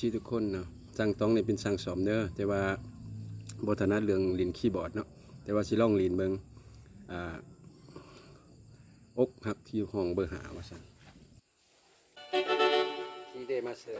ທີ່ທຸກຄົນເນາະ ຊ່າງຕ້ອງນີ້ເປັນຊ່າງສອມເດີ ແຕ່ວ່າບໍ່ຖະໜັດເລື່ອງຫຼິ້ນຄີບອດເນາະ ແຕ່ວ່າຊິລອງຫຼິ້ນເບິ່ງ ອ່າ ອົກຫັກທີ່ຫ້ອງເບີຫ້າວ່າຊັ້ນ D J Master